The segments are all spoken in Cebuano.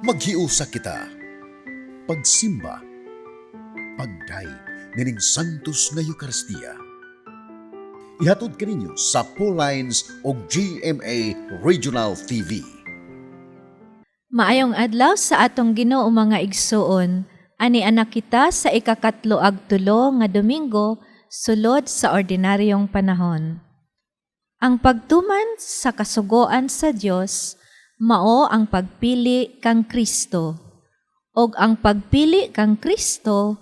Maghiusa kita. Pagsimba. Pagdayeg nining Santos nga Eukaristiya. Ihatod kaninyo sa Lines og GMA Regional TV. Maayong adlaw sa atong Ginoo, mga igsuon. Ani anak kita sa 33 nga Domingo sulod sa ordinaryong panahon. Ang pagtuman sa kasugoan sa Dios mao ang pagpili kang Kristo. Og ang pagpili kang Kristo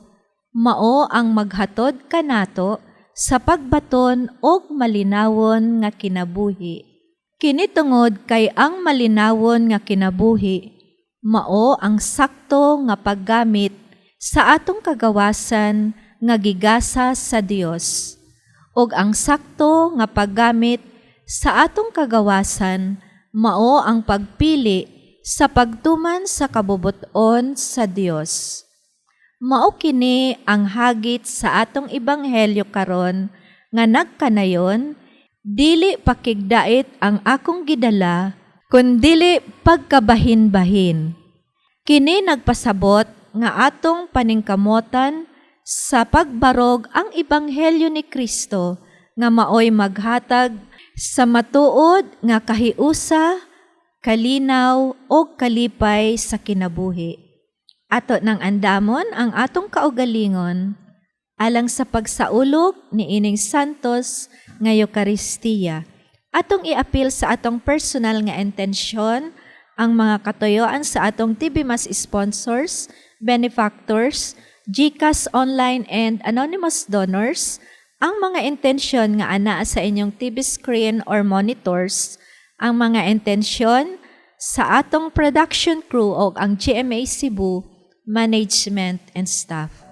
mao ang maghatod kanato sa pagbaton og malinawon nga kinabuhi. Kini tungod kay ang malinawon nga kinabuhi mao ang sakto nga paggamit sa atong kagawasan nga gigasa sa Dios. Og ang sakto nga paggamit sa atong kagawasan mao ang pagpili sa pagtuman sa kabubut-on sa Dios. Mao kini ang hagit sa atong ebanghelyo karon nga nagkanayon, dili pakigdait ang akong gidala, kundili pagkabahin-bahin. Kini nagpasabot nga atong paningkamotan sa pagbarog ang ebanghelyo ni Kristo nga maoy maghatag sa matuod nga kahiusa, kalinaw o kalipay sa kinabuhi. Ato nang andamon ang atong kaugalingon alang sa pagsaulog ni ining Santos nga Eukaristiya. Atong iapil sa atong personal nga intensyon ang mga katuyoan sa atong TV Mass sponsors, benefactors, GCash online and anonymous donors, ang mga intensyon nga anaa sa inyong TV screen or monitors, ang mga intensyon sa atong production crew o ang GMA Cebu management and staff.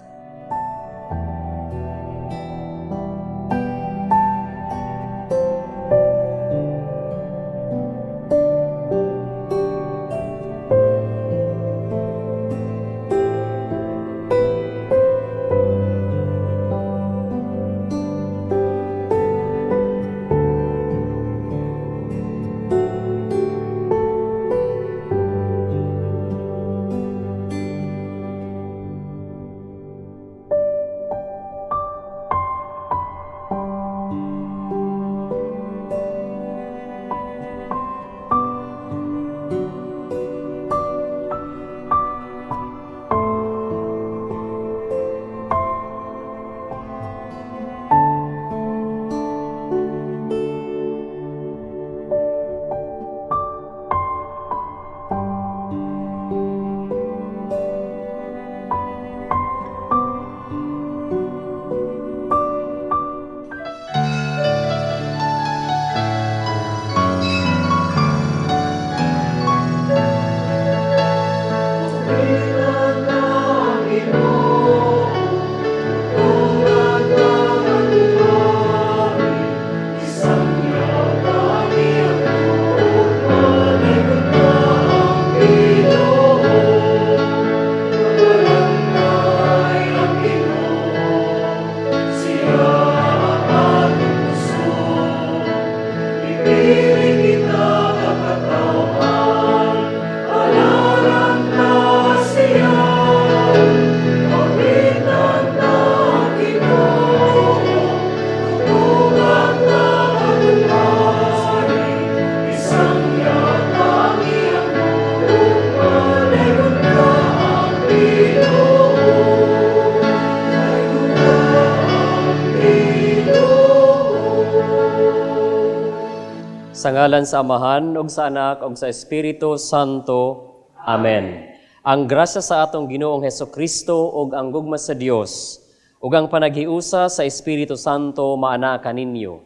Sa ngalan sa Amahan ug sa Anak ug sa Espiritu Santo. Amen. Ang grasya sa atong Ginoong Hesukristo ug ang gugma sa Dios ug ang panaghiusa sa Espiritu Santo maana kaninyo.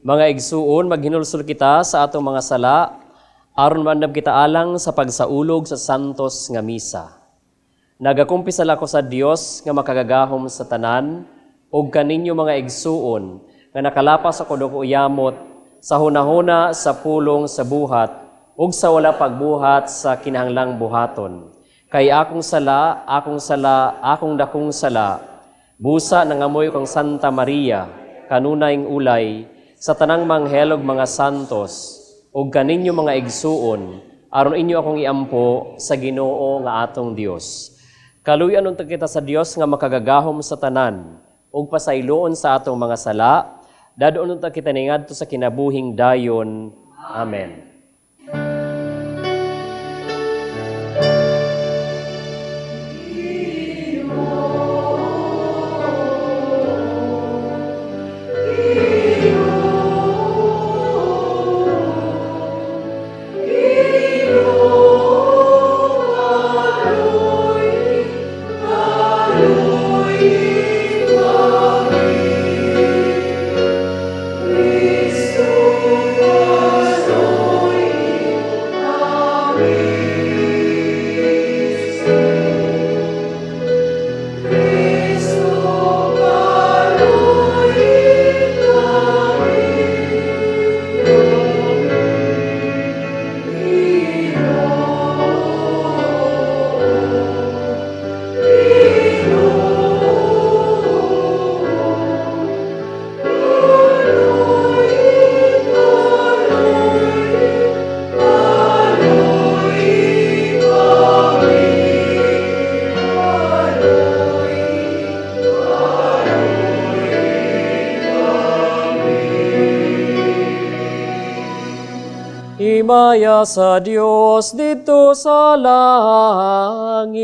Mga igsuon, maghinulsol kita sa atong mga sala aron maandam kita alang sa pagsaulog sa santos nga misa. Nagakumpisal ako sa Dios nga makagagahom sa tanan ug kaninyo, mga igsuon, nga nakalapas ako dako yamot sa hunahuna, sa pulong, sa buhat ug sa wala pagbuhat sa kinahanglang buhaton. Kay akong sala, akong sala, akong dakong sala. Busa nangamoy kang Santa Maria, kanunayng ulay, sa tanang manghel ug mga santos, ug kaninyo, mga igsuon. Aron inyo akong iampo sa Ginoo nga atong Dios. Kaluyan unta kita sa Dios nga makagagahom sa tanan ug pasayloon sa atong mga sala, dadon unta kita ningadto sa kinabuhing dayon. Amen. Himaya sa Dios dito sa langit.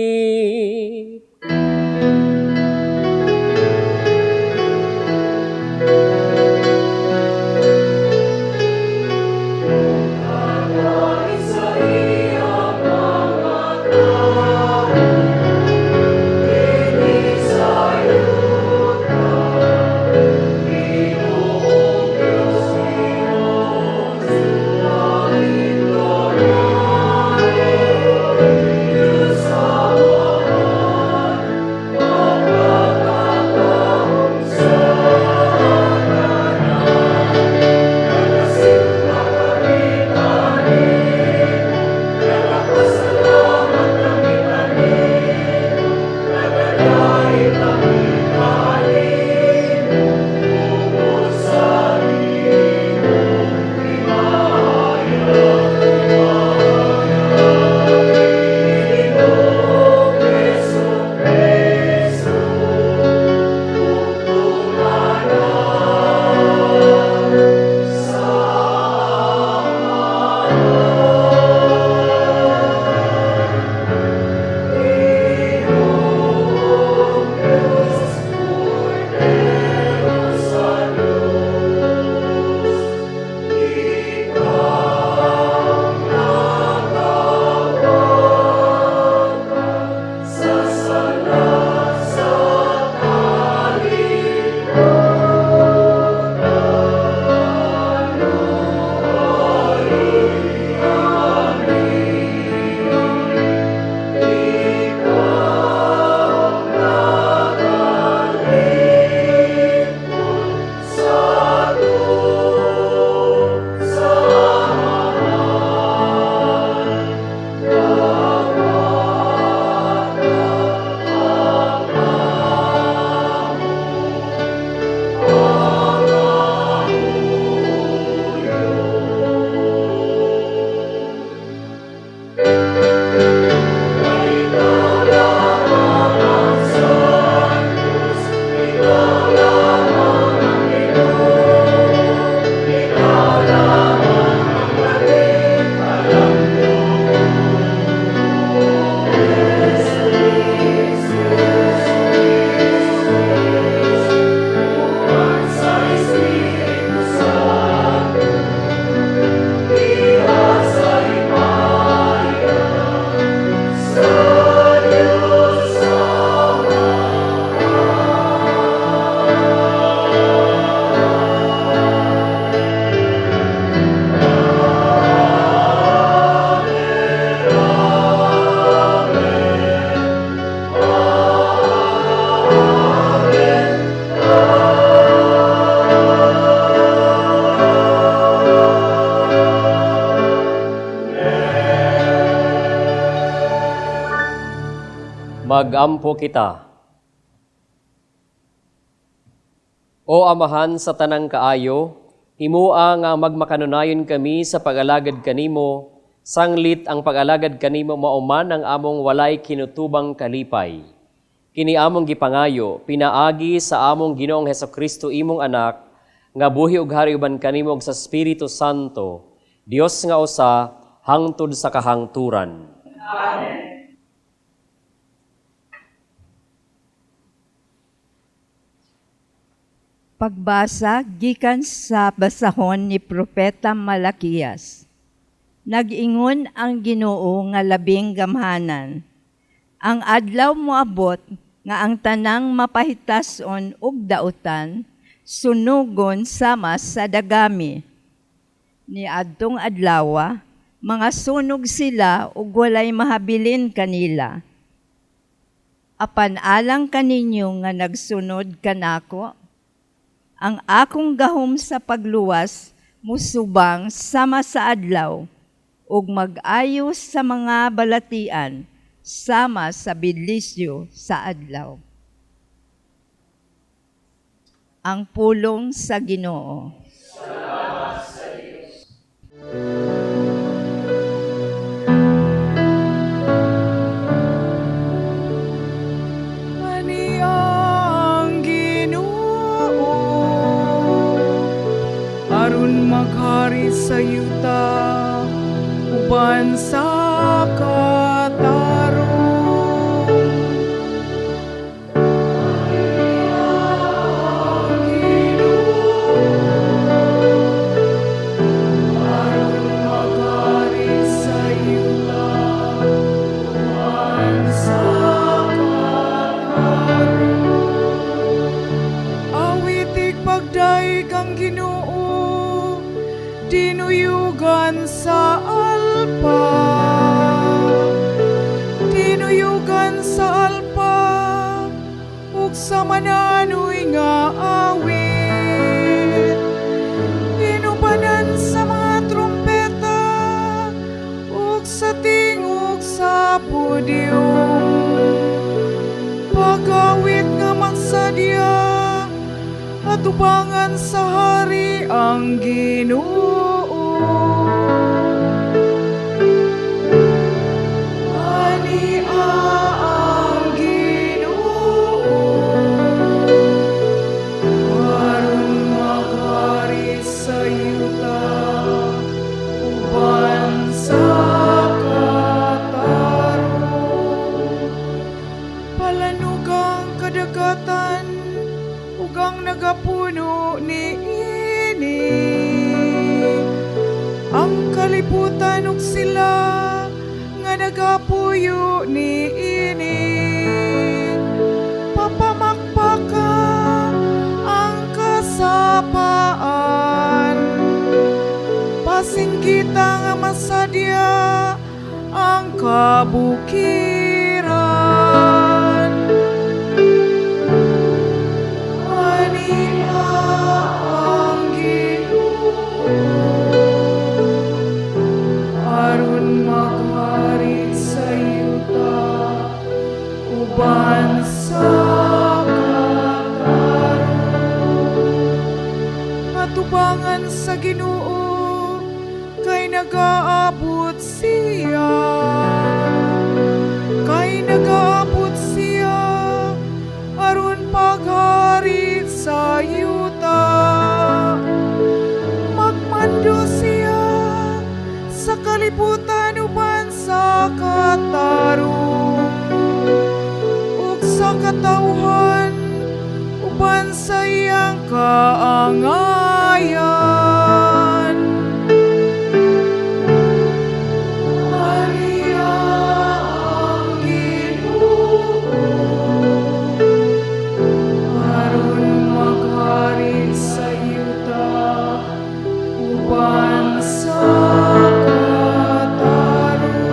Magampo kita. O Amahan sa tanang kaayo, himua nga magmakanunayon kami sa pag-alagad kanimo Sanglit ang pag-alagad kanimo mao man ang among walay kinutubang kalipay. Kini among gipangayo, pinaagi sa among Ginoong Hesukristo imong anak, nga buhi ug hari uban kanimo ug sa Espiritu Santo, Dios nga usa, hangtod sa kahangturan. Pagbasa gikan sa basahon ni Propeta Malakias. Nag-ingon ang Ginoo nga labing gamhanan. Ang adlaw moabot nga ang tanang mapahitason ug dautan sunugon sama sa dagami. Niadtong adlawa, mga sunog sila ug walay mahabilin kanila. Apan alang kaninyo nga nagsunod kanako, ang akong gahom sa pagluwas musubang sama sa adlaw ug mag-ayos sa mga balatian sama sa bidlisyo sa adlaw. Ang pulong sa Ginoo. Ani ang Ginoo aron maghari sa yuta uban sa katarong. Ang Ginoo aron maghari sa yuta uban sa katarong. Awitig pagdaig ang Ginoo, dinuyugan sa alpa. Dinuyugan sa alpa, ug sa mananoy nga awit. Inubanan sa mga trumpeta, ug sa tingog sa podium. Pagawit nga magsadya atubangan sa hari ang Ginoo. Ani ang Ginoo aron maghari sa yuta uban sa katarong. Palanugang kadagatan ug ang nagapuno niini. Ang kalibutan ug sila nga nagapuyo niini. Papamakpaka ang kasapaan. Pasinggita nga masadya ang kabukiran. Ani ang Ginoo aron maghari sa yuta uban sa katarong. Matubangan sa Ginoo kay nagaabot siya. Kay nagaabot siya aron paghari sa yuta. Magmando siya sa kalibutan uban sa katarong ug sa katawhan uban sa iyang kaangayan. Maria ang Ginoo aron maghari sa yuta uban sa katarong.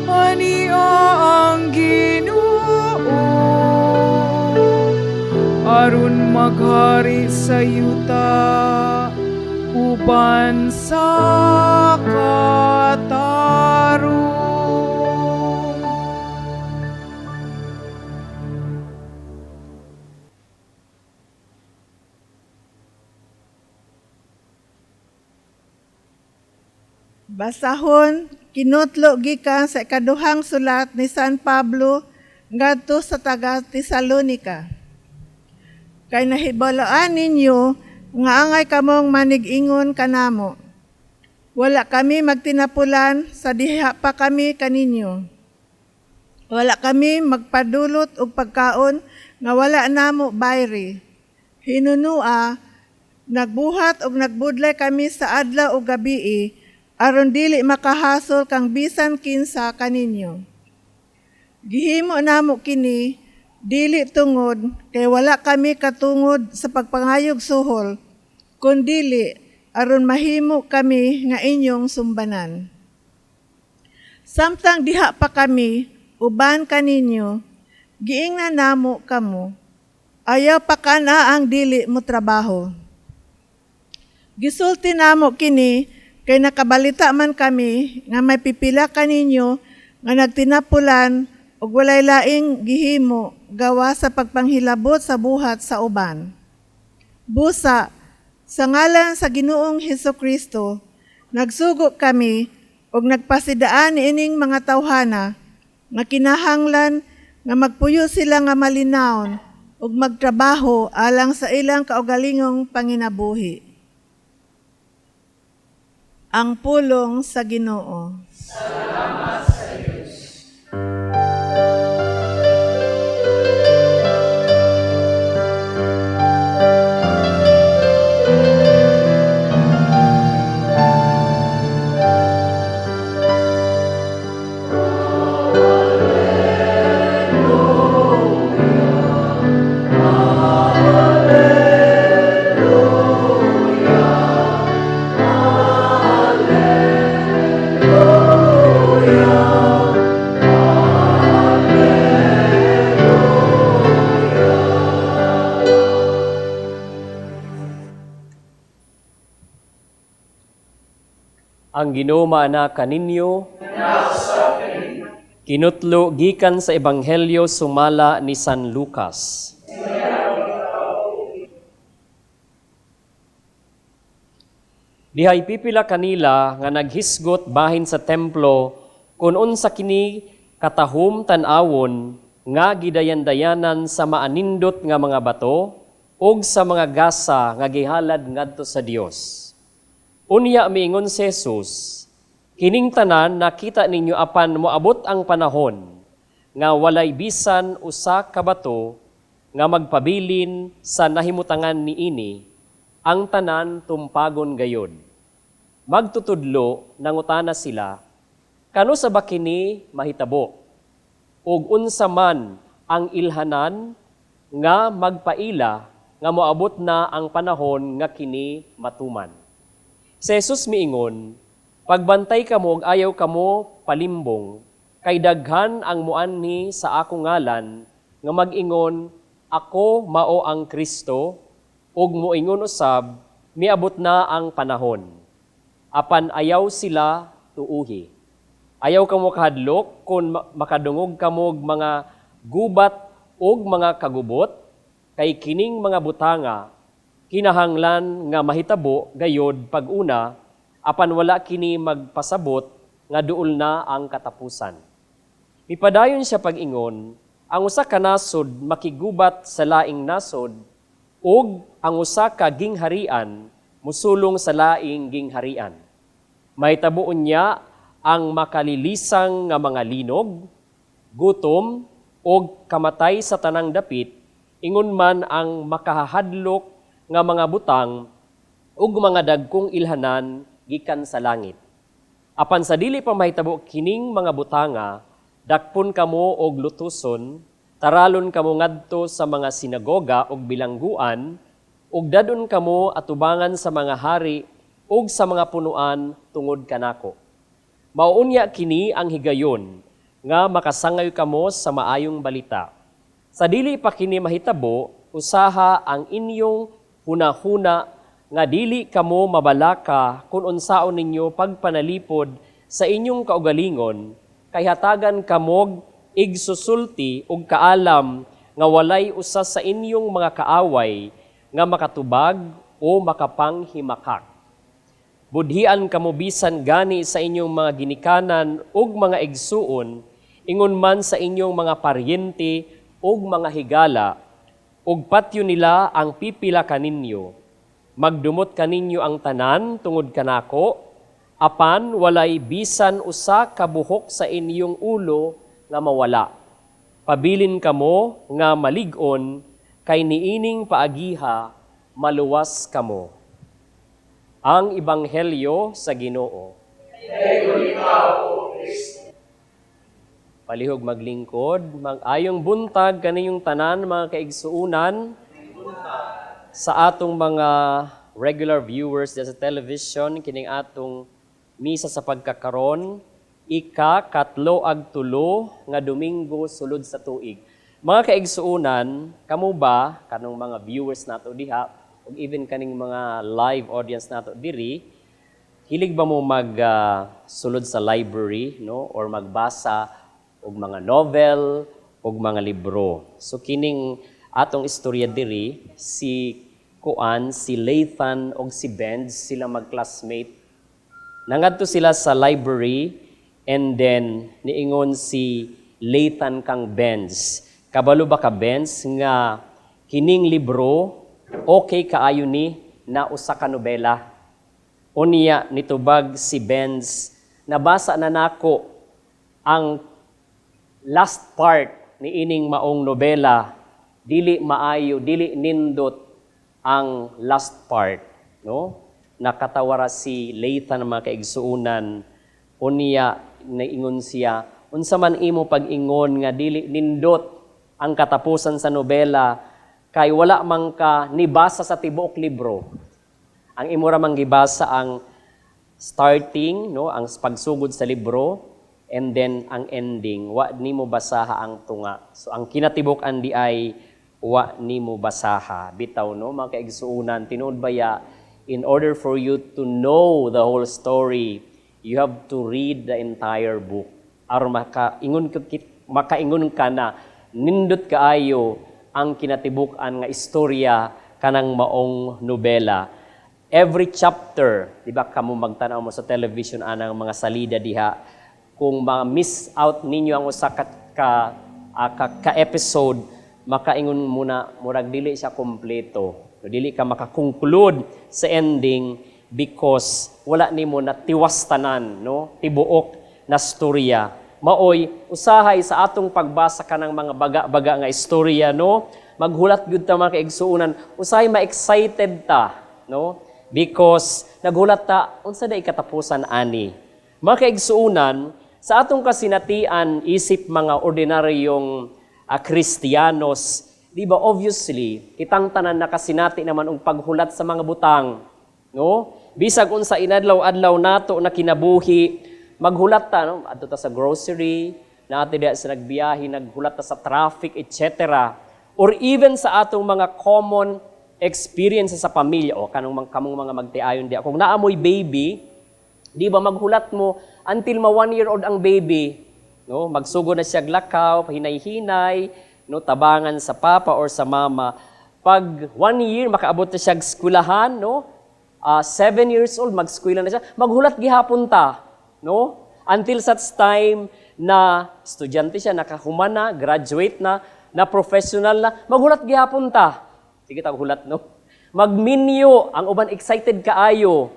Ani ang Ginoo aron maghari sa yuta uban sa katarong. Basahon kinutlo gikan sa ikaduhang sulat ni San Pablo ngadto sa taga Tesalonika. Kay nahibalaan ninyo nga angay kamong manig-ingon kanamo. Wala kami magtinapulan sa diha pa kami kaninyo. Wala kami magpadulot og pagkaon nga wala namo bayri. Hinunua, nagbuhat og nagbudlay kami sa adlaw ug gabii aron dili makahasol kang bisan kinsa kaninyo. Gihimo namo kini dili tungod kay wala kami katungod sa pagpangayog suhol, kundili aron mahimo kami nga inyong sumbanan. Samtang diha pa kami uban kaninyo, giingnan namo kamo, ayaw pa kana ang dili mo trabaho. Gisulti namo kini kay nakabalita man kami nga may pipila kaninyo nga nagtinapulan ug walay laing gihimo gawa sa pagpanghilabot sa buhat sa uban. Busa, sa ngalan sa Ginoong Hesukristo, nagsugo kami ug nagpasidaan niining mga tawhana nga kinahanglan nga magpuyo sila nga malinawon ug magtrabaho alang sa ilang kaugalingong panginabuhi. Ang pulong sa Ginoo. Ang Ginoo maana kaninyo. Kinutlo gikan sa Ebanghelyo sumala ni San Lucas. Dihay pipila kanila nga naghisgot bahin sa templo kun unsa kini katahum tan-awon nga gidayan-dayanan sa maanindot nga mga bato ug sa mga gasa nga gihalad ngadto sa Dios. Unya miingon si Jesus, kining tanan nakita ninyo apan moabot ang panahon nga walay bisan usa ka bato nga magpabilin sa nahimutangan niini, ang tanan tumpagon gayod. Magtutudlo nangutana sila, kano sa ba kini mahitabo? Ug unsa man ang ilhanan nga magpaila nga moabot na ang panahon nga kini matuman? Si Jesus miingon, pagbantay kamo ug ayaw kamo palimbong, kay daghan ang muanhi sa akong ngalan nga mag-ingon, ako mao ang Kristo, ug moingon usab, miabot na ang panahon. Apan ayaw sila tuuhi. Ayaw kamo kahadlok kung makadungog kamo og mga gubat ug mga kagubot, kay kining mga butanga kinahanglan nga mahitabo gayod pag-una, apan wala kini magpasabot nga duol na ang katapusan. Mipadayon siya pag-ingon, ang usa ka nasod makigubat sa laing nasod, ug ang usa ka gingharian musulong sa laing gingharian. Mahitabo unya ang makalilisang nga mga linog, gutom, ug kamatay sa tanang dapit, ingon man ang makahadlok nga mga butang ug mga dagkong ilhanan gikan sa langit. Apan sa dili pa mahitabo kining mga butanga, dakpon kamo og lutuson, taralon kamo ngadto sa mga sinagoga ug bilangguan, ug dadon kamo atubangan sa mga hari ug sa mga punuan tungod kanako. Maunya kini ang higayon nga makasangay kamo sa maayong balita. Sa dili pa kini mahitabo, usaha ang inyong hunahuna nga dili kamo mabalaka kung unsaon ninyo pagpanalipod sa inyong kaugalingon, kay hatagan kamog igsusulti ug kaalam nga walay usa sa inyong mga kaaway nga makatubag o makapanghimakak. Budhian kamo bisan gani sa inyong mga ginikanan ug mga igsuon, ingon man sa inyong mga paryente ug mga higala, ug patyo nila ang pipila kaninyo. Magdumot kaninyo ang tanan tungod kanako, apan walay bisan usa ka buhok sa inyong ulo nga mawala. Pabilin kamo nga malig-on, kay niining paagiha maluwas kamo. Ang Ebanghelyo sa Ginoo. Palihog maglingkod, mag-ayong buntag kaninyong tanan, mga kaigsuunan, sa atong mga regular viewers sa television. Kining atong misa sa pagkakaron, ika 33 nga Domingo sulod sa tuig. Mga kaigsuunan, kamo ba, kanong mga viewers nato diha ug even kaning mga live audience nato diri, hilig ba mo mag sulod sa library, no, or magbasa og mga novel og mga libro? So kining atong istorya diri, si kuan, si Lathan og si Benz, sila magclassmate. Nangadto sila sa library and then niingon si Lathan kang Benz, "Kabalo ba ka, Benz, nga kining libro okay kaayo ni na usa ka nobela?" Unya nitubag si Benz, "Nabasa na nako ang last part ni ining maong nobela. Dili maayo, dili nindot ang last part," no? Nakatawara si Lathan, mga kaigsuunan. Unya naingon siya, "Unsa man imo pag-ingon nga dili nindot ang katapusan sa nobela kay wala man ka nibasa sa tibuok libro? Ang imo ra man gibasa ang starting, no, ang pagsugod sa libro and then ang ending. Wa nimo basaha ang tunga. So ang kinatibuk-an di ay wa nimo basaha." Bitaw, no, mga kaigsuonan, tinuod baya, in order for you to know the whole story, you have to read the entire book aron makaingon ka na nindot kaayo ang kinatibuk-an nga istorya kanang maong nobela. Every chapter, di ba, kamo magtan-aw mo sa television anang mga salida diha, kung ma-miss out ninyo ang usa ka episode, makaingon muna murag dili siya kompleto. Dili ka makakonclude sa ending because wala nimo natiwas tanan, no, tibuok na storya. Maoy usahay sa atong pagbasa kanang mga baga-baga nga istorya, no, maghulat gyud ta, mga kaigsuonan. Usahay ma-excited ta, no, because naghulat ta unsa day katapusan ani. Mga kaigsuonan, sa atong kasinatian isip mga ordinaryong Kristiyanos, di ba, obviously kitang tanan nakasinati naman og paghulat sa mga butang, no? Bisag unsa inadlaw-adlaw nato na kinabuhi, maghulat ta, no? Adto ta sa grocery, naa ta diha sa nagbiyahe, naghulat ta sa traffic, etc. Or even sa atong mga common experience sa pamilya o kanong kamong mga magtiayon diha. Kung naa moy baby, di ba maghulat mo until ma 1 year old ang baby, no? Magsugod na siya lakaw, hinay-hinay, no, tabangan sa papa or sa mama. Pag 1 year, makaabot na siya eskwelahan, no? 7 years old, mag-eskwela na siya. Maghulat gihapon ta, no? Until such time na estudyante siya, nakahuman na, graduate na, na professional na, maghulat gihapon ta. Sige, tag hulat, no? Magminyo, ang uban excited kaayo.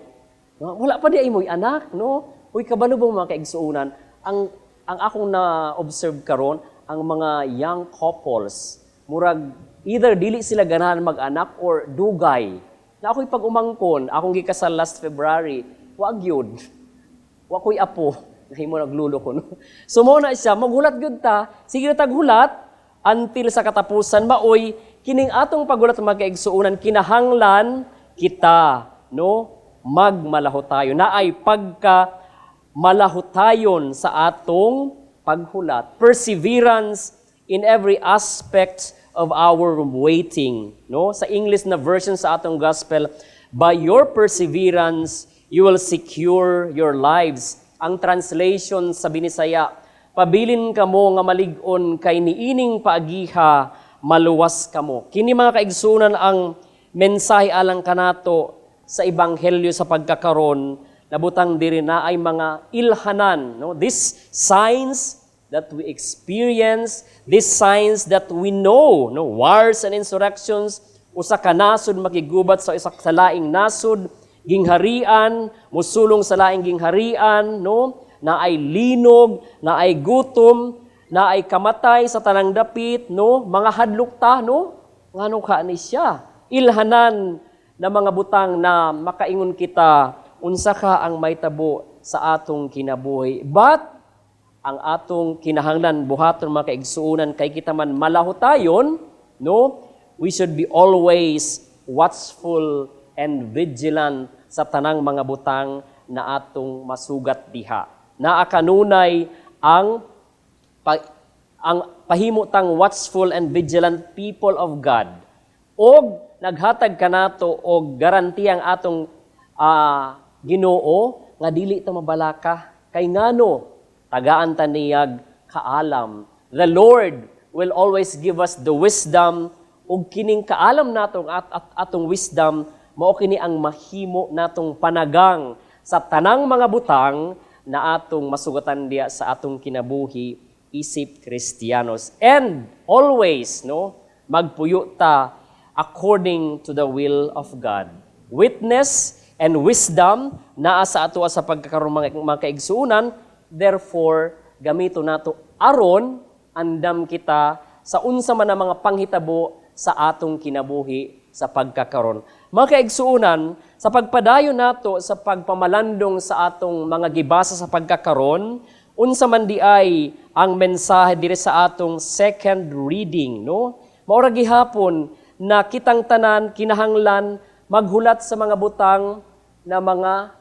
No? Wala pa di ay mo'y anak, no? Uy, kabalo ba, mga kaigsuonan, ang akong na-observe karon, ang mga young couples, murag either dili sila ganahan mag-anak or dugay. Na ako'y pag-umangkon, akong gikasal last February, wa gyud. Wa ko'y apo. Nahimo naglulo ko, no? So mo na siya, maghulat gyud ta, sige na taghulat until sa katapusan. Maoy kining atong paghulat, mga kaigsuonan, kinahanglan kita, no, magmalahutayon. Naay pagka malahutayon sa atong paghulat. Perseverance in every aspect of our waiting, no? Sa English na version sa atong gospel, "By your perseverance you will secure your lives." Ang translation sa Binisaya, "Pabilin kamo nga malig-on kay niining paagiha maluwas kamo." Kini, mga kaigsunan, ang mensahe alang kanato sa sa ebanghelyo sa pagkakaron, nabutang diri na ay mga ilhanan, no? These signs that we experience, these signs that we know, no? Wars and insurrections, usa ka nasod makigubat sa isa sa laing nasod, gingharian musulong sa laing gingharian, no? Na ay linog, na ay gutom, na ay kamatay sa tanang dapit, no? Mga hadlok ta, no? Ngano ka ni siya? Ilhanan na mga butang na makaingon kita unsa ka ang mahitabo sa atong kinabuhi. But ang atong kinahanglan buhaton, mga kaigsuonan, kay kita man malahutayon, no? We should be always watchful and vigilant sa tanang mga butang na atong masugat diha. Naa kanunay ang pahimo tang watchful and vigilant people of God. Og naghatag kanato og garantiya ang atong Ginoo nga dili ta mabalaka, kay ngano tagaan ta niyag kaalam. The Lord will always give us the wisdom, ug kining kaalam natong at atong wisdom, mao kini ang mahimo natong panagang sa tanang mga butang na atong masugatan diya sa atong kinabuhi isip Kristiyanos. And always, no, magpuyo ta according to the will of God. Witness and wisdom naa sa ato sa pagkakaroon, mga kaigsuonan. Therefore, gamito nato aron andam kita sa unsa man ang mga panghitabo sa atong kinabuhi sa pagkakaron. Mga kaigsuonan, sa pagpadayon nato sa pagpamalandong sa atong mga gibasa sa pagkakaron, unsa man di ay ang mensahe diri sa atong second reading, no? Mao ra gihapon na kitang tanan kinahanglan maghulat sa mga butang na mga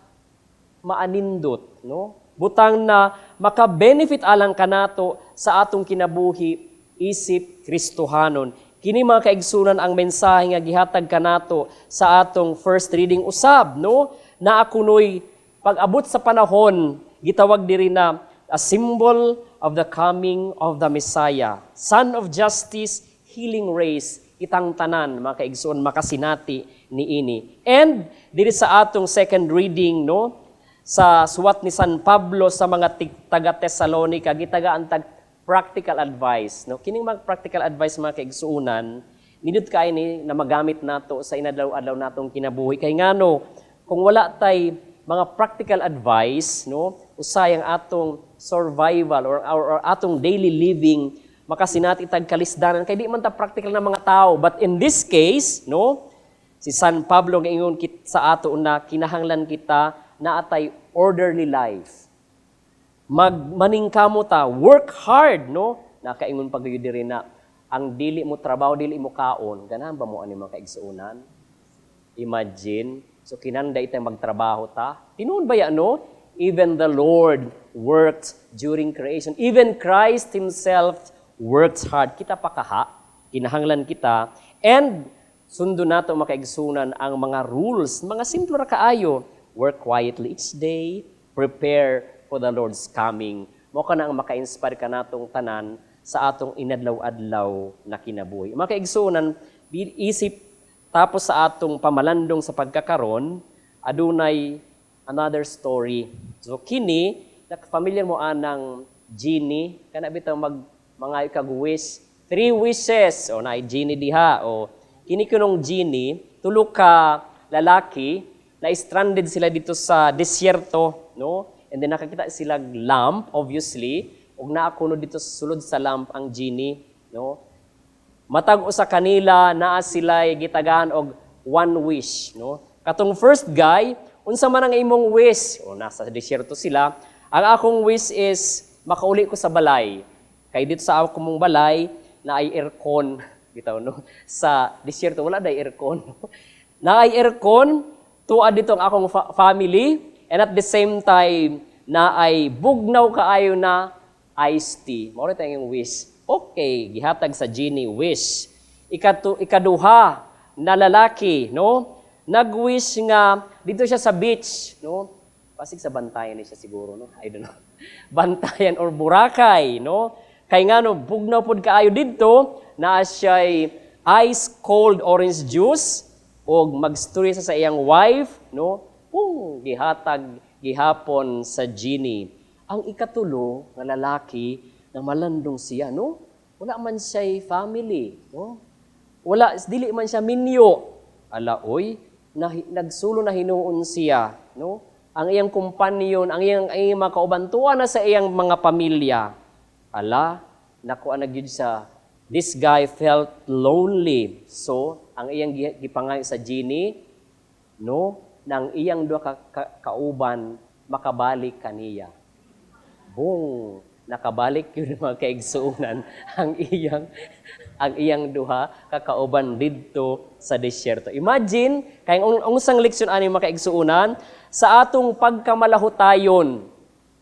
maanindot, no? Butang na maka-benefit alang kanato sa atong kinabuhi isip Kristohanon. Kini, mga kaigsunan, ang mensahe nga gihatag kanato sa atong first reading usab, no? Na kunoy pag-abot sa panahon, gitawag diri na a symbol of the coming of the Messiah, Son of Justice, healing race, kitang tanan, mga kaigsuon, makasinati niini. And diri sa atong second reading, no, sa suwat ni San Pablo sa mga taga Tesalonica, gitagaan tag practical advice, no? Kining mga practical advice, mga kaigsuonan, nindot kaayo ni na magamit nato sa inadlaw-adlaw natong kinabuhi, kay ngano kung wala tay mga practical advice, no, usay ang atong survival or atong daily living makasinati tag kalisdanan kay di man ta practical na mga tao. But in this case, no, si San Pablo ngaingon sa ato na kinahanglan kita na atay orderly life, magmaningkamo ta, work hard, no? Nakaingon pa gyud diri na ang dili mo trabaho, dili mo kaon. Ganahan ba mo ani, mga kaigsuonan? Imagine. So kinanda itang magtrabaho ta. Tinuod ba ya, no? Even the Lord worked during creation. Even Christ himself worked hard. Kita pa kaha, kinahanglan kita. And sundo nato, mga kaigsunan, ang mga rules, mga simple ra kaayo. Work quietly each day, prepare for the Lord's coming. Mao kana ang maka-inspire kanatong tanan sa atong inadlaw-adlaw na kinabuhi. Mga kaigsunan, isip tapos sa atong pamalandong sa pagkakaron, adunay another story. So kini, familiar mo anang genie, kana bitaw mag mga kag wish, three wishes, o naay genie diha, o kini kunong genie, tulo ka lalaki na stranded sila dito sa desierto, no? And then nakakita sila lamp, obviously, ug naa kuno dito sa sulod sa lamp ang genie, no? Matag usa kanila naa sila gitagaan og one wish, no? Katong first guy, "Unsa man ang imong wish?" O nasa desierto sila. "Ang akong wish is makauli ko sa balay. Kay dito sa ako mong balay na ay aircon." Bitaw, no? Sa desierto wala day aircon. "Na ay aircon, tuad dito ang akong family and at the same time na ay bugnaw kaayo na iced tea." Mao ra tayong wish. Okay, gihatag sa genie wish. Ikaduha na lalaki, no? Nag-wish nga dito siya sa beach, no? Pasig sa Bantayan ni siya siguro, no? I don't know. Bantayan or Boracay, no? Kay ngano bugnaw pod kaayo didto, naa siya'y ice cold orange juice. Og magstorya sa iyang wife, no? Pung gihatag gihapon sa genie. Ang ikatulo nga lalaki na malandong siya, no? Wala man siya'y family, no? Wala, dili man siya minyo. Ala, oy, nagsulo na hinuon siya, no? Ang iyang companion, ang iyang mga kauban, tuwa na sa iyang mga pamilya. Ala, nakuha na gyud siya. This guy felt lonely. So, ang iyang gipangayo sa genie, no, nang iyang duha ka kauban makabalik kaniya. Bung nakabalik yun, mga kaigsuonan, ang iyang duha ka kauban didto sa disyerto. Imagine, kay ang unsang leksyon ani, mga kaigsuonan, sa atong pagkamalahutayon,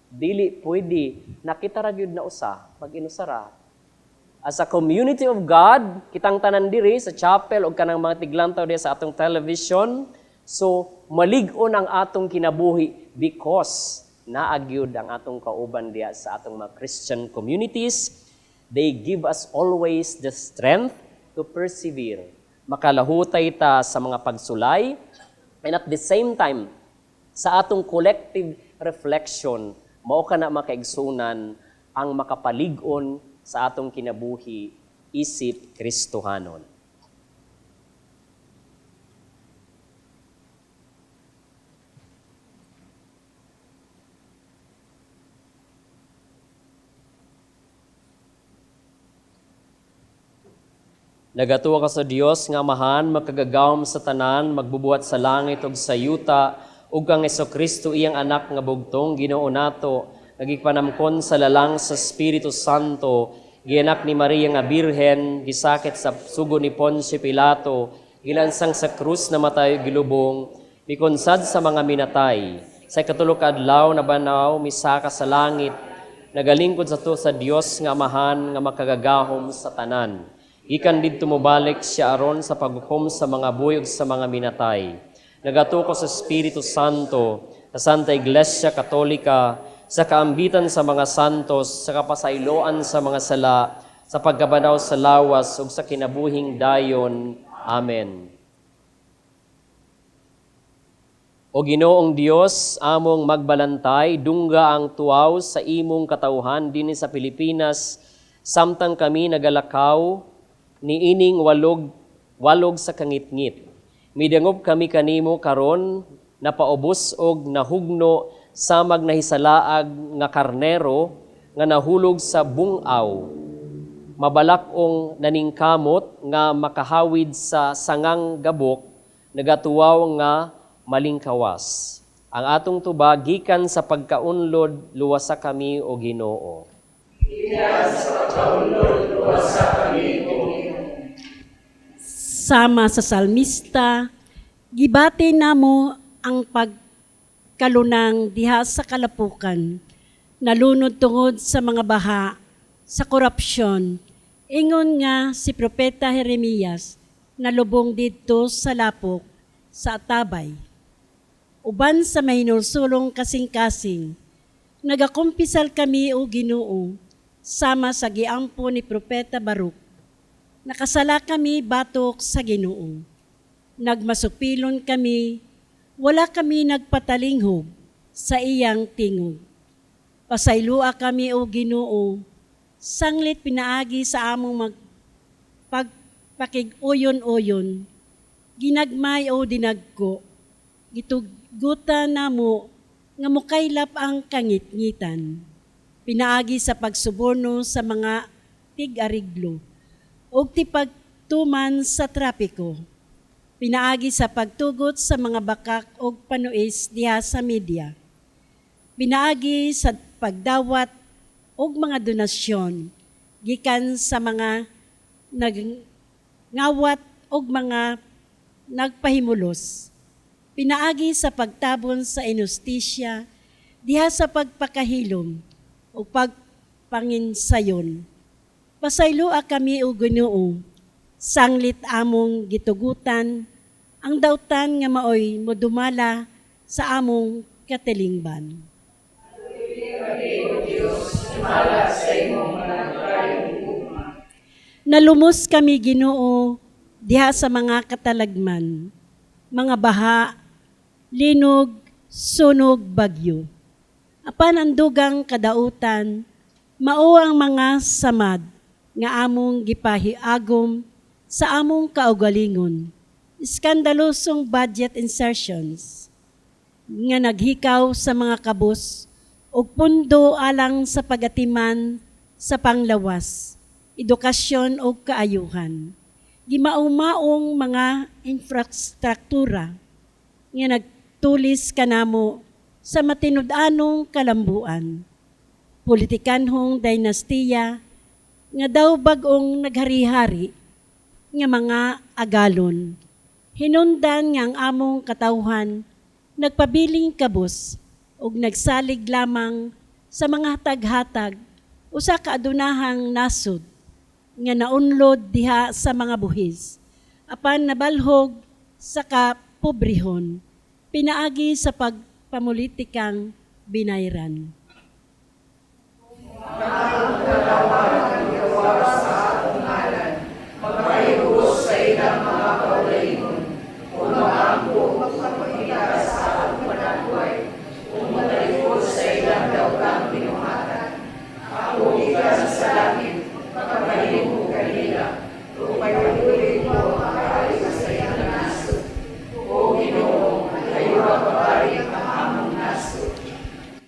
dili pwede nakita ra gyud na usa, mag-inusara. As a community of God, kitang tanan diri sa chapel o kanang mga tiglantaw diri sa atong television, so malig-on ang atong kinabuhi because naa gyud ang atong kauban diya sa atong mga Christian communities. They give us always the strength to persevere. Makalahutay ta sa mga pagsulay and at the same time, sa atong collective reflection, mao kana, mga kaigsuonan, ang makapalig-on sa atong kinabuhi isip Kristohanon. Nagatuo ka sa Dios nga Amahan, makagagahom sa tanan, magbubuhat sa langit ug sa yuta, ug kang Kristo, iyang anak nga bugtong, Ginoo nato, nagipanamkon sa lalang sa Espiritu Santo, gianak ni Maria nga Birhen, gisakit sa sugo ni Poncio Pilato, gilansang sa krus, namatay, gilubong, mikonsad sa mga minatay. Sa ikatulo ka adlaw nabanaw, misaka sa langit, nagalingkod sa tuo sa Dios nga Amahan nga makagagahom sa tanan. Gikan didto mobalik siya aron sa paghukom sa mga buhi ug sa mga minatay. Nagatuo ko sa Espiritu Santo, sa Santa Iglesia Katolika, sa kaambitan sa mga santos, sa kapasayloan sa mga sala, sa pagkabanhaw sa lawas ug sa kinabuhing dayon. Amen. O Ginoong Dios, among magbalantay, dungga ang tuaw sa imong katawhan dinhi sa Pilipinas samtang kami nagalakaw niining walog walog sa kangitngit. Midangop kami kanimo karon, napaubos og nahugno samag nahisalaag nga karnero nga nahulog sa bungaw, mabalak-ong naningkamot nga makahawid sa sangang gabok, nagatuwaw nga malingkawas. Ang atong tubag gikan sa pagkaunlod, luwasa kami, o Ginoo. Sama sa salmista, gibati namo ang pagkalunang diha sa kalapukan, nalunod tungod sa mga baha, sa korupsyon. Ingon nga si Propeta Jeremias, nalubong didto sa lapok, sa atabay. Uban sa mahinulsulong kasing-kasing, nagakumpisal kami, o Ginoo, sama sa giampo ni Propeta Baruch. Nakasala kami batok sa Ginoo. Nagmasupilon kami, wala kami nagpatalinghog sa iyang tingog. Pasaylua kami, o Ginoo, sanglit pinaagi sa among pagpakig-uyon-uyon, ginagmay o dinagko, gitugutan namo nga mukaylap ang kangitngitan. Pinaagi sa pagsuborno sa mga tig-ariglo ug tipagtuman sa trapiko. Pinaagi sa pagtugot sa mga bakak ug panuis diha sa media. Pinaagi sa pagdawat og mga donasyon gikan sa mga nagngawat og mga nagpahimulos. Pinaagi sa pagtabon sa inustisya diha sa pagpakahilom o pagpanginsayon. Pasayloa kami, o Ginoo, sanglit among gitugutan ang dautan nga maoy modumala sa among katilingban. Nalumos kami, Ginoo, diha sa mga katalagman. mga baha, linog, sunog, bagyo. Apan ang dugang kadautan, mao ang mga samad nga among gipahiagom sa among kaugalingon. Iskandalosong budget insertions nga naghikaw sa mga kabus og pundo alang sa pagatiman sa panglawas, edukasyon ug kaayuhan. Gimaong-maong mga infrastruktura nga nagtulis kanamo sa matinud-anong kalambuan. Politikanhong dinastiya nga daw bag-ong naghari-hari nga mga agalon. Hinundan nga ang among katawhan nagpabiling kabus ug nagsalig lamang sa mga hatag-hatag usa ka adunahang nasod nga naunlod diha sa mga buhis apan nabalhog sa kapobrehon pinaagi sa pagpamulitikang binayran.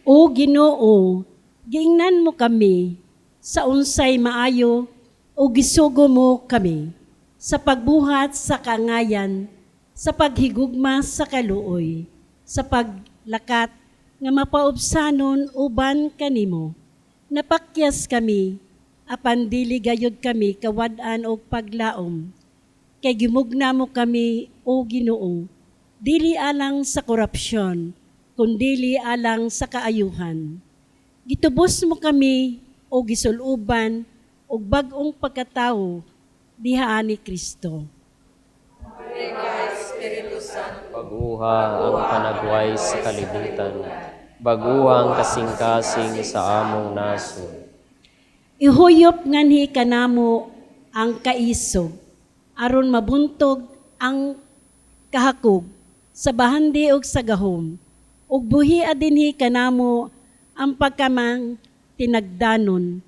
O Ginoo, giingnan mo kami sa unsay maayo o gisugo mo kami sa pagbuhat sa kangayan, sa paghigugma sa kaluoy, sa paglakat nga mapaubsanon uban kanimo. Napakyas kami, apan dili gayud kami kawad-an og paglaom. Kay gimugna mo kami, o Ginoo, dili alang sa korupsyon, kundili alang sa kaayuhan. Gitubos mo kami o gisuluban og bag-ong pagkatawo diha ni Kristo. Baguha ang panagway sa kalibutan. Baguha ang kasing-kasing sa among nasod. Ihuyop nganhi kanamo ang kaisog aron mabuntog ang kahakog sa bahandi ug sa gahom ug buhia dinhi kanamo ang pagkamang tinagdanon,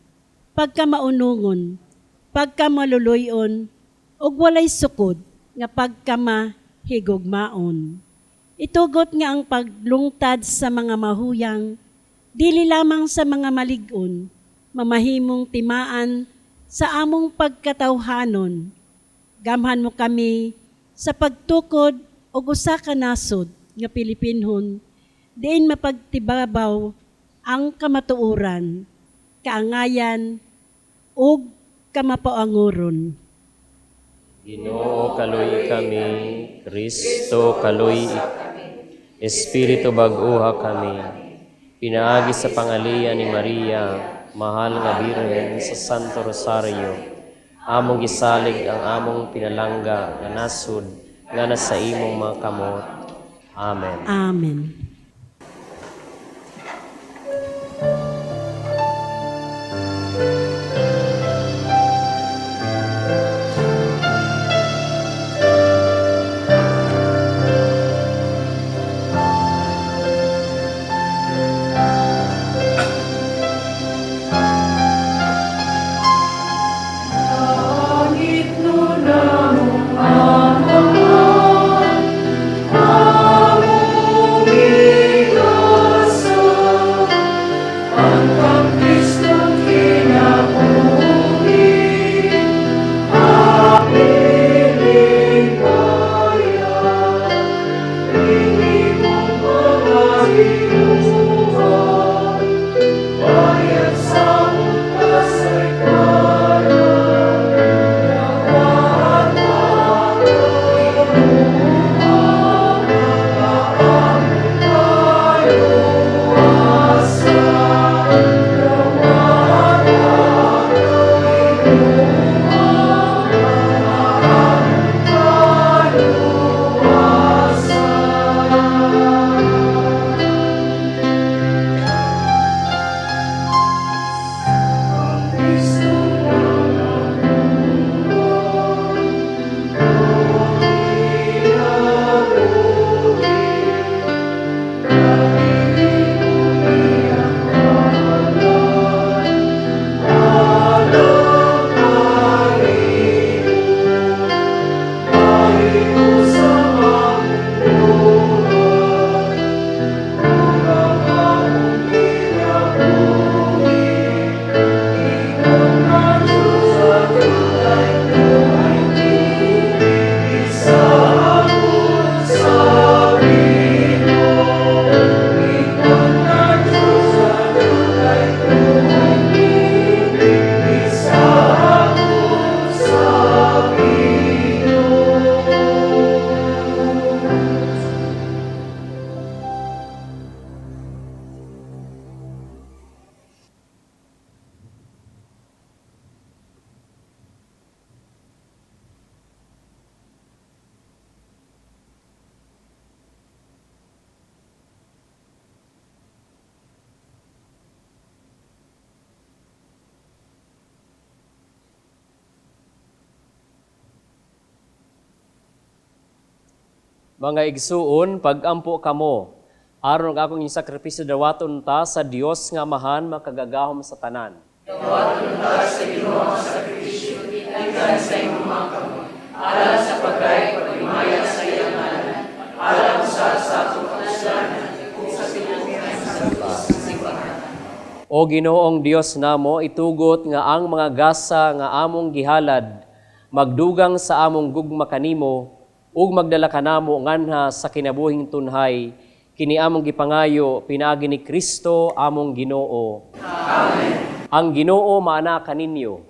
pagkamaunungon, pagkamaluluyon ug walay sukod nga pagkamahigugmaon. Itugot nga ang paglungtad sa mga mahuyang dili lamang sa mga malig-on, mamahimong timaan sa among pagkatawhanon. Gamhan mo kami sa pagtukod og usa ka nasod nga Pilipinhon, diin mapagtibabaw ang kamatuoran, kaangayan ug kamapaangoron. Ginoo, kaluy kami. Kristo, kaluy Espiritu, bag-uha kami. Pinaagi sa pangaliya ni Maria, mahal nga Birhen sa Santo Rosario, among gisalig ang among pinalangga nga nasud nga nasa imong mga kamot. Amen. Amen. Langit no namong Amahan, among Mga igsuon, pag-ampo kamo, aron ang akong sakripisyo dawaton ta sa Dios nga Amahan makagagahom sa tanan. Dawaton ta sa Ginoo ang sakripisyo gikan sa imong mga kamot, alang sa pagay paghimaya sa iyang ngalan, alang sa atong kapuslanan ug sa tibuok santos simbahan. O Ginoong Dios namo, itugot nga ang mga gasa nga among gihalad magdugang sa among gugma kanimo ug magdala kanamo nganha sa kinabuhing tunhay, kini among gipangayo pinaagi ni Kristo among Ginoo. Amen. Ang Ginoo maana kaninyo.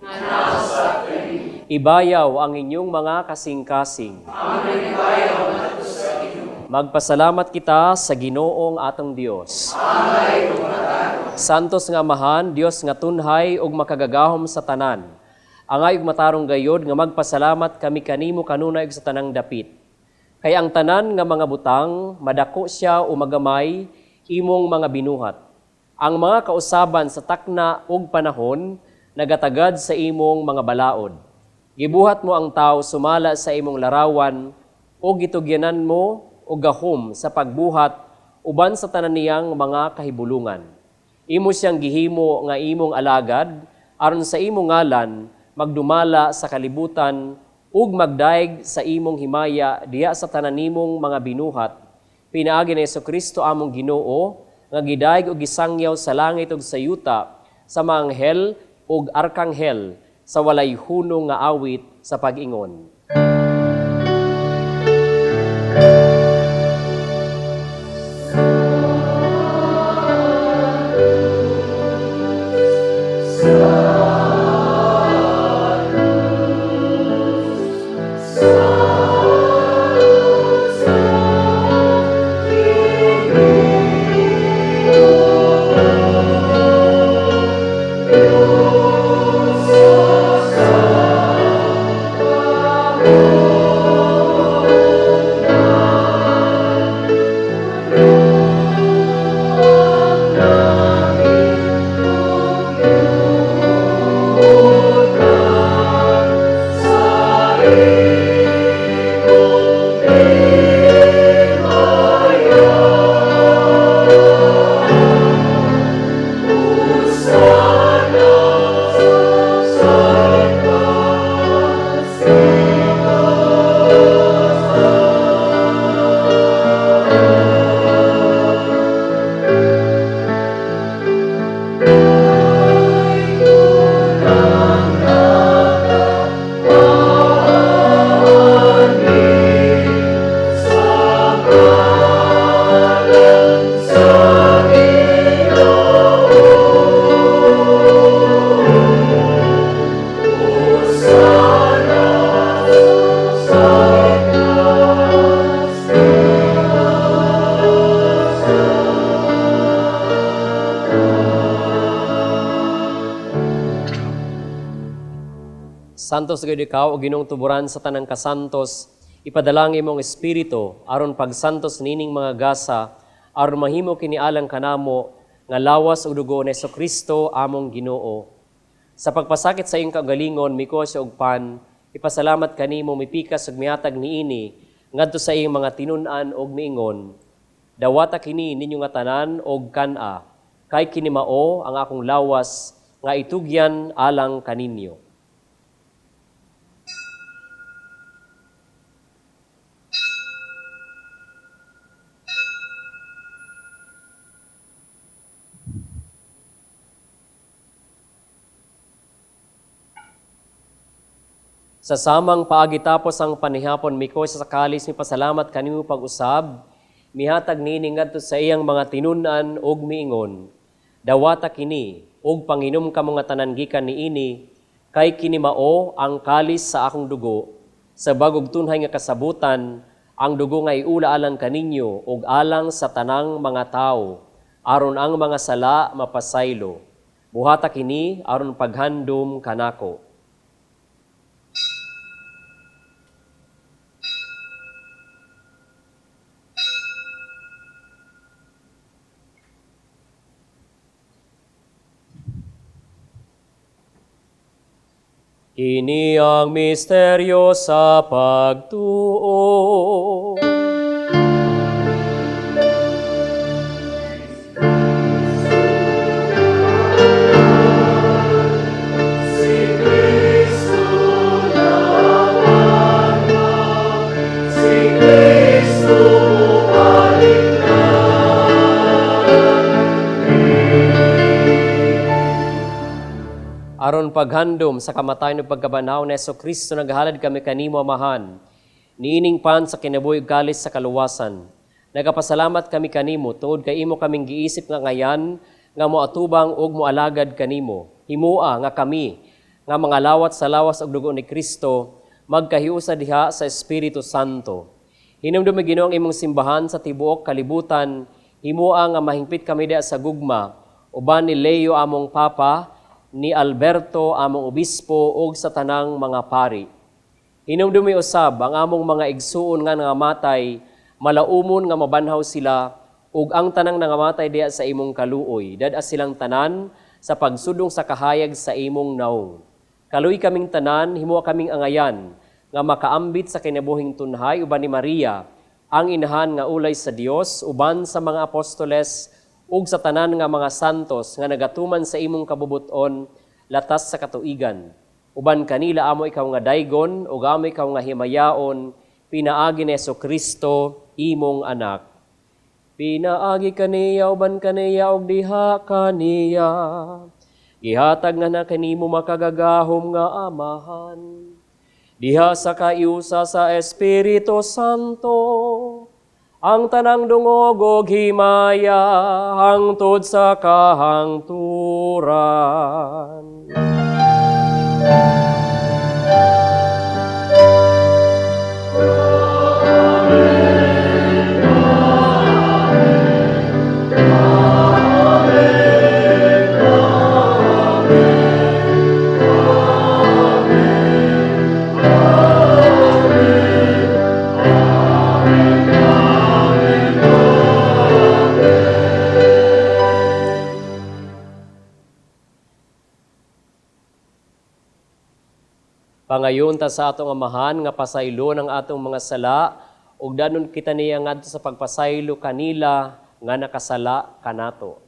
Ibayaw ang inyong mga kasing-kasing. Magpasalamat kita sa Ginoong atong Dios. Santos nga Amahan, Dios nga tunhay ug makagagahom sa tanan. Angay ug matarong gayod nga magpasalamat kami kanimo kanunay ug sa tanang dapit. Kay ang tanan nga mga butang madako siya o magamay imong mga binuhat. Ang mga kausaban sa takna ug panahon nagatagad sa imong mga balaod. Gibuhat mo ang tao sumala sa imong larawan ug gitugyanan mo og gahom sa pagbuhat uban sa tanan niyang mga kahibulungan. Imo siyang gihimo nga imong alagad aron sa imong ngalan magdumala sa kalibutan ug magdaig sa imong himaya diha sa tanan nimong mga binuhat. Pinaagi ni Hesukristo among Ginoo nga gidaig og gisangyaw sa langit ug sa yuta sa mga anghel ug arkanghel sa walay hunong nga awit sa pag-ingon. Santos gayud ikaw o Ginoong tuburan sa tanang kasantos, ipadala ang imong espiritu aron pagsantos nining mga gasa, aron mahimo kini alang kanamo nga lawas ug dugo ni Hesukristo among Ginoo. Sa pagpasakit sa iyong kaugalingon, mikuha siya og pan, ipasalamat kanimo mipikas ug mihatag niini ngadto sa iyong mga tinun-an og miingon, dawata kini ninyo nga tanan og kan-a, kay kini mao ang akong lawas nga itugyan alang kaninyo. Sa samang paagi tapos ang panihapon, miko sa kalis mipasalamat kanimo pag-usab, mihatag niini ngadto sa iyang mga tinun-an og miingon, dawata kini og panginom kamo nga tanan gikan niini, kay kini mao ang kalis sa akong dugo, sa bagog tunhay nga kasabutan, ang dugo nga iula alang kaninyo og alang sa tanang mga tawo, aron ang mga sala mapasaylo. Buhata kini aron paghandom kanako. Kini ang misteryo sa pagtuo. Aron paghandom sa kamatayon ug pagkabanhaw ni Kristo, naghalad kami kanimo, Amahan, niining pan sa kinabuhi ug kalis sa kaluwasan. Nagapasalamat kami kanimo tungod kay imo kaming giisip nga angayan nga moatubang ug moalagad kanimo. Himoa nga kami nga mga lawat sa lawas ug dugo ni Kristo magkahiusa diha sa Espiritu Santo. Hinumdumi, Ginoo, ang imong simbahan sa tibuok kalibutan. Himoa nga mahingpit kami diha sa gugma uban ni Leo among Papa, ni Alberto among obispo ug sa tanang mga pari. Hinumdumi usab ang among mga igsuon nga nangamatay, malaumon nga mabanhaw sila ug ang tanang nangamatay diha sa imong kaluoy. Dad-a silang tanan sa pagsudong sa kahayag sa imong naong. Kaluoyi kaming tanan, himoa kaming angayan nga makaambit sa kinabuhing tunhay uban ni Maria, ang inahan nga ulay sa Dios, uban sa mga apostoles ug sa tanan nga mga santos nga nagatuman sa imong kabubuton latas sa katuigan. Uban kanila amo ikaw nga daygon ug amo ikaw nga himayaon pinaagi ni Kristo imong anak. Pinaagi kaniya, uban kaniya ug diha kaniya, gihatag nga na kanimo makagagahom nga Amahan, diha sa kaiusa sa Espiritu Santo, ang tanang dungog ug himaya hangtod sa kahangturan. Pangayon ta sa atong Amahan nga pasayloon ang atong mga sala ug danon kita niya ngadto sa pagpasaylo kanila nga nakasala kanato.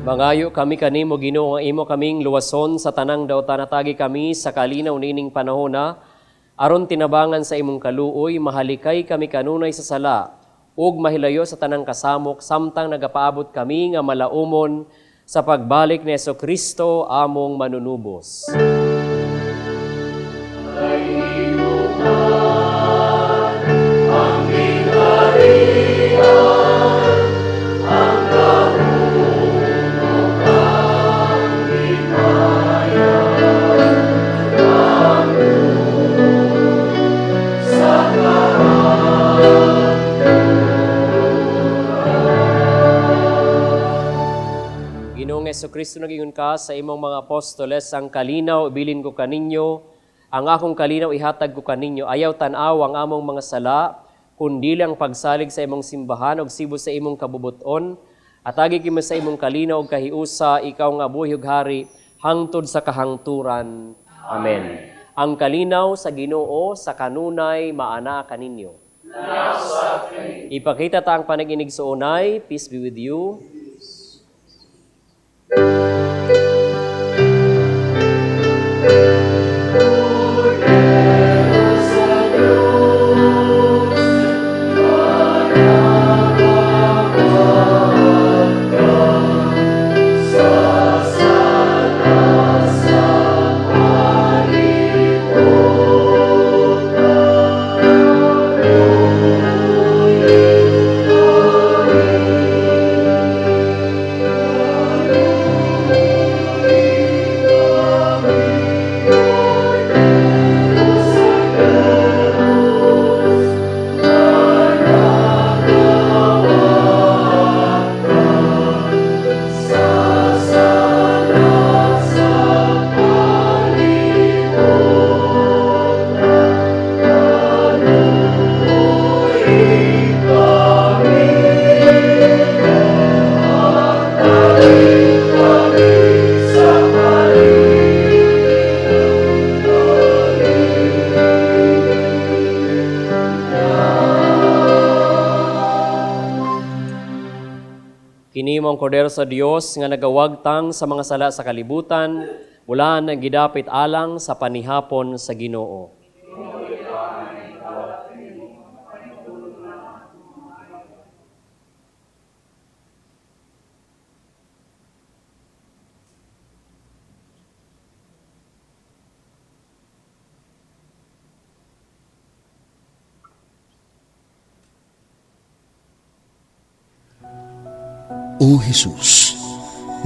Mangayo kami kanimo, Ginoo, nga imo kaming luwason sa tanang dautan. Hatagi kami sa kalinaw niining panahona aron tinabangan sa imong kaluoy mahalikay kami kanunay sa sala ug mahilayo sa tanang kasamok samtang nagapaabot kami nga malaumon sa pagbalik ni Kristo among manunubos. Ginoong Kristo, nag-ingon ka sa imong mga apostoles, "Ang kalinaw ibilin ko kaninyo, ang akong kalinaw ihatag ko kaninyo. Ayaw tan-aw ang among mga sala, Kun dili ang pagsalig sa imong simbahan og sibo sa imong kabubuton, atagi kami sa imong kalinaw ug kahiusa, ikaw nga buhi ug hari hangtod sa kahangturan. Amen. Ang kalinaw sa Ginoo sa kanunay maana kaninyo. Ipakita ta ang panag-inig sa unay. Peace be with you. Kini mao ang Kordero sa Dios nga nagawagtang sa mga sala sa kalibutan, bulahan ang gidapit alang sa panihapon sa Ginoo. O Jesus,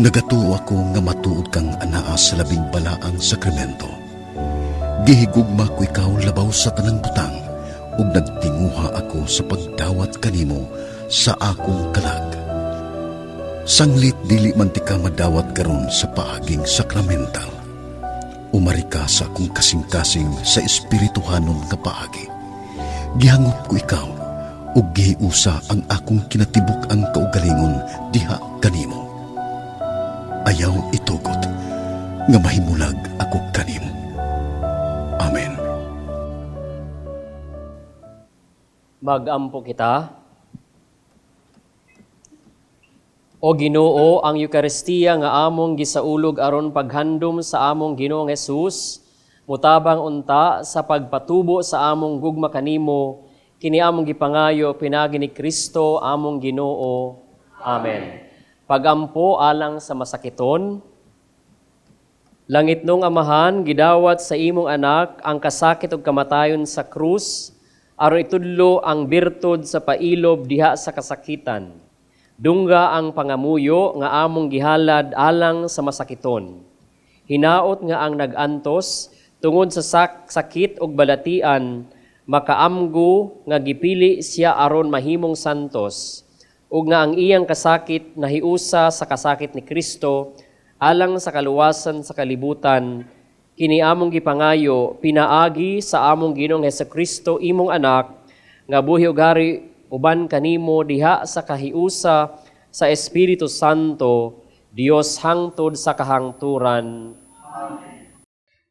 nagatuo ako nga matuod kang anaa sa labing balaang sakramento. Gihigugma ko ikaw labaw sa tanang butang ug nagtinguha ako sa pagdawat kanimo sa akong kalag. Sanglit dili man tika madawat karon sa paaging sakramental. Umari ka sa akong kasing-kasing sa espirituhanon nga paagi. Gihangop ko ikaw ug gihiusa ang akong kinatibuk-ang kaugalingon diha kanimo. Ayaw itugot nga mahimulag ako kanimo. Amen. Magampo kita. O Ginoo, ang Eukaristiya nga among gisaulog aron paghandom sa among Ginoong Hesus, mutabang unta sa pagpatubo sa among gugma kanimo, kini among gipangayo pinaagi ni Kristo among Ginoo. Amen. Pagampo alang sa masakiton. Langitnong Amahan, gidawat sa imong anak ang kasakit ug kamatayon sa krus, aron itudlo ang birtud sa pailob diha sa kasakitan. Dungga ang pangamuyo nga among gihalad alang sa masakiton. Hinaot nga ang nag-antos tungod sa sakit ug balatian, makaamgo nga gipili siya aron mahimong santos, ug nga ang iyang kasakit nahiusa sa kasakit ni Kristo alang sa kaluwasan sa kalibutan. Kini among gipangayo pinaagi sa among Ginoong Hesukristo, imong anak, nga buhi ug hari uban kanimo diha sa kahiusa sa Espiritu Santo, Dios hangtod sa kahangturan. Amen.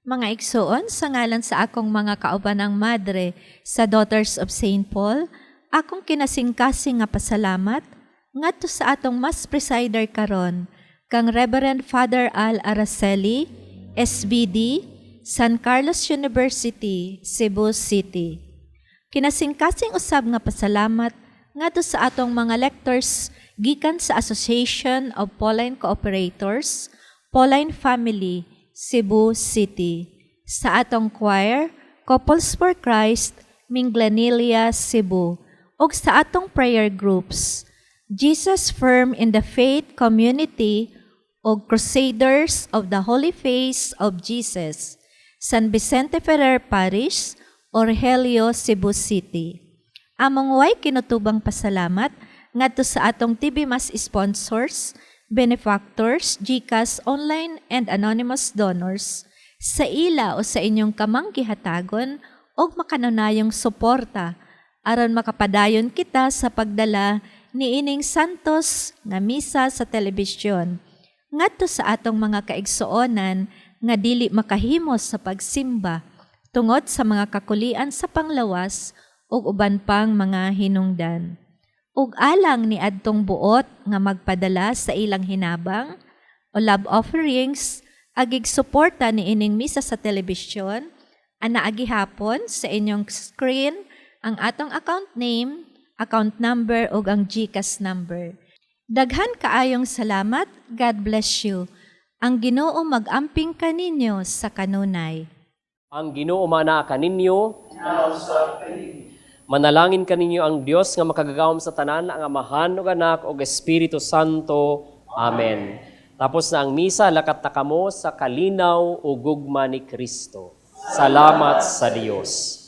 Mga igsoon, sa ngalan sa akong mga kaubanang madre sa Daughters of St. Paul, akong kinasingkasing nga pasalamat ngadto sa atong Mass presider karon, kang Reverend Father Al Araceli, SVD, San Carlos University, Cebu City. Kinasingkasing usab nga pasalamat ngadto sa atong mga lectors gikan sa Association of Pauline Cooperators, Pauline Family, Cebu City. Sa atong choir, Couples for Christ, Minglanilla, Cebu, ug sa atong prayer groups, Jesus Firm in the Faith Community ug Crusaders of the Holy Face of Jesus, San Vicente Ferrer Parish, Orgelio, Cebu City. Among way kinutubang pasalamat ngadto sa atong TV Mass sponsors, benefactors, GCash online and anonymous donors sa ila o sa inyong kamang gihatagon og makanunayong suporta. aron makapadayon kita sa pagdala niining Santos nga misa sa telebisyon ngadto sa atong mga kaigsuonan nga dili makahimos sa pagsimba tungod sa mga kakulian sa panglawas ug uban pang mga hinungdan. Ug alang ni adtong buot nga magpadala sa ilang hinabang o love offerings agig suporta ni ining misa sa telebisyon, anaa gihapon sa inyong screen ang atong account name, account number ug ang GCash number. Daghan kaayong salamat. God bless you. Ang Ginoo mag-amping kaninyo sa kanunay. Ang Ginoo maanaa kaninyo. Manalangin kaninyo ang Dios nga makagagahom sa tanan, ang Amahan ug Anak ug Espiritu Santo. Amen. Tapos na ang misa, lakat na kamo sa kalinaw ug gugma ni Kristo. Salamat sa Dios.